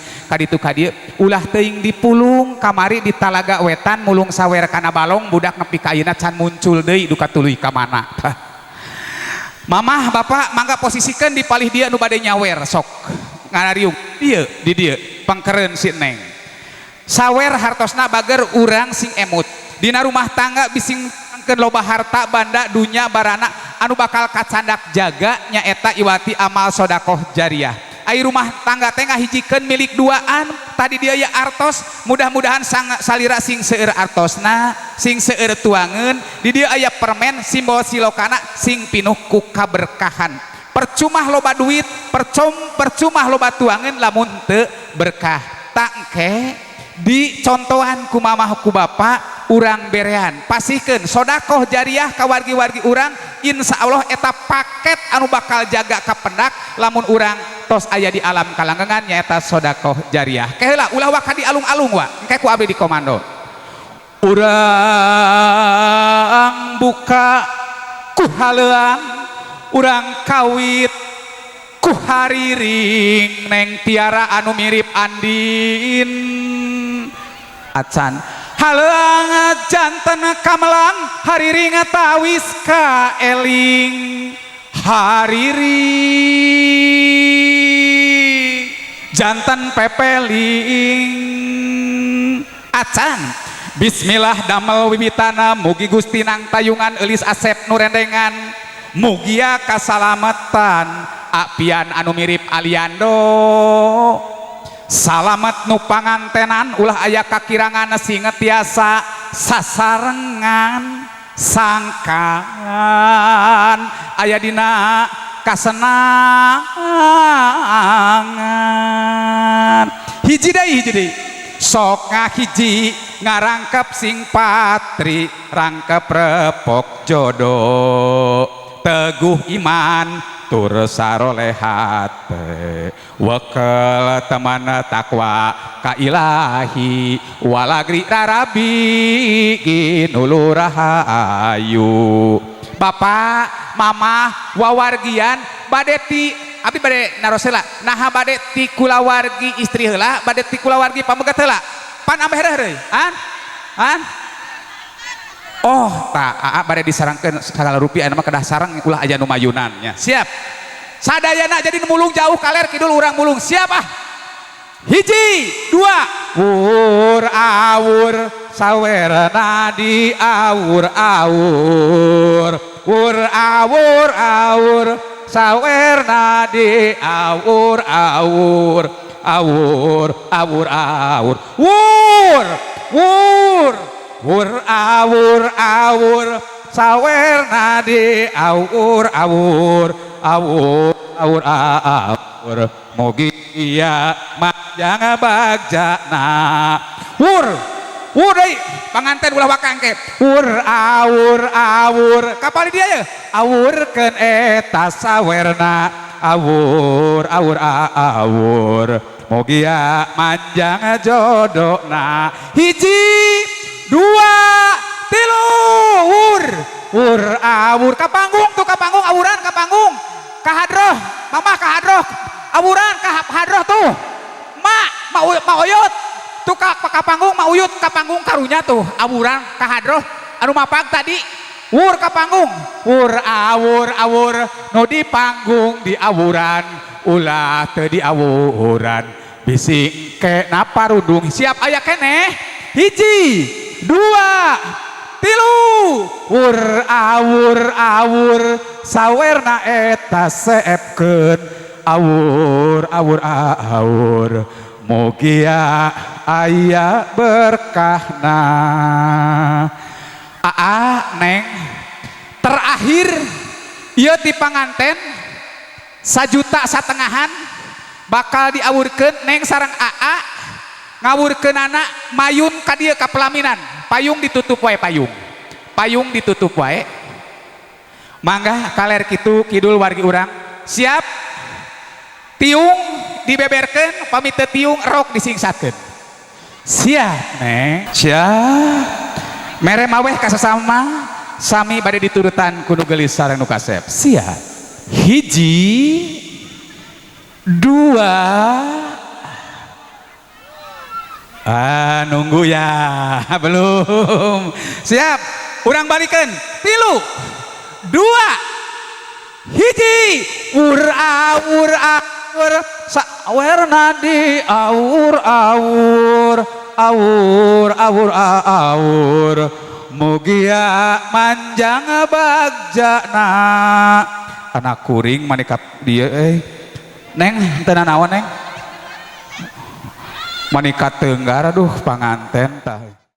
Kaditu ka dieu ulah teuing dipulung. Kamari di Talaga Wetan mulung sawer kana balong budak, nepi ka ayeuna can muncul deui, duka tuluy ka mana. Mamah, Bapak, mangga posisikeun di palih dia. Nu bade nyawer sok ngarariung dieu, di dieu pangkeureun si Neng. Sawer hartosna bager, urang sing emut dina rumah tangga, bising keun loba harta banda dunya barana, anu bakal kacandak jaga nyaeta iwati amal sodakoh jariah. Ai rumah tangga teh ngahijikeun milik duaan. Tadi dia ya artos, mudah-mudahan sang salira sing seueur artosna, sing seueur tuangeun. Di dieu aya permen simbol silokana, sing pinuh ku kaberkahan. Percuma loba duit, percuma loba tuangeun lamun teu berkah. Tangke dicontohan ku mamah ku bapak, urang berean, pasihkeun sodakoh jariah ka wargi-wargi urang. Insya Allah eta paket anu bakal jaga kapendak lamun urang tos aya di alam kalanggengan, nyaeta sodakoh jariah. Keheula, ulah waka di alung-alung wa, engke ku abdi di komando. Urang buka ku haleuang, urang kawit ku hariring. Neng Tiara anu mirip Andin acan haleuang, janten kamelang hariring tawis kaeling, hariring janten pepeling acan. Bismillah damel wiwitana, mugi Gusti nang tayungan, eulis asep nu rendengan, mugia kasalamatan. Apian anu mirip Aliando, salamet nu pangantenan, ulah aya kakirangan, singet tiasa sasarengan, sangkan aya dina kasenangan. Hiji deui, hiji deui. Sok ngahiji ngarangkep sing patri, rangkep repok jodoh, teguh iman tur saroleh hate, wekel teman takwa ka ilahi, walagri rarabi ginulu rahayu. Bapak, Mama, wawargian bade ti abi bade naros heula, naha bade ti kulawargi istri heula, bade ti kulawargi pamegat heula? Pan ambeh heureuy an an. Oh, tak aa bade disarangkeun sagala rupi. Aya mah kedah sareng, ulah aya nu mayunan nya. Siap sadayana? Jadi nu mulung jauh kaler kidul, urang mulung. Siap ah? Hiji, dua. Wur awur sawerna di awur awur, wur awur awur sawerna di awur awur, awur awur awur, wur wur wur awur awur sawerna di awur awur, awur awur awur, mugia manjang bagjana. Wur wur deui panganten, ulah wakangke. Wur awur awur kapal dia ya, awurkeun eta sawerna, awur awur awur, mugia manjang jodona. Hiji, dua, tilu. Wur wur awur ka panggung tuh, ka panggung, awuran ka panggung, ka hadroh. Mama, ka hadroh, awuran ka hadroh tuh. Ma ma ma Uyut tuh, ka panggung. Ma Uyut ka panggung, karunya tuh, awuran ka hadroh anu mapag tadi. Wur ka panggung. Wur awur awur, nu di panggung di awuran, ulah teu di awuran, bisi ke naparudung. Siap? Aya keneh? Hiji, dua, tilu. Wur awur awur sawerna eta seepkeun, awur awur awur, mugia aya berkahna. Aa, Neng, terakhir ieu ti panganten sajuta satengahan bakal diawurkeun. Neng sareng Aa ngawurkeun anak mayun ka dieu ka pelaminan. Payung ditutup wae, payung, payung ditutup wae. Mangga kaler kitu kidul, wargi urang. Siap? Tiung dibeberkeun, pamit teu tiung rok disingsatkeun. Siap, Neng? Siap. Mere maweh ka sasama sami, bade diturutan ku nu geulis sareng nu kasep. Siap? Hiji, dua. Ah, nunggu ya. Belum. Siap. Urang balikan. 3, 2, 1. Ur aur aur sawerna di aur aur aur aur aur mugia manjang bagjana. Anak kuring manikap dia neng teu nanaon neng. Manika tenggar aduh panganten tah.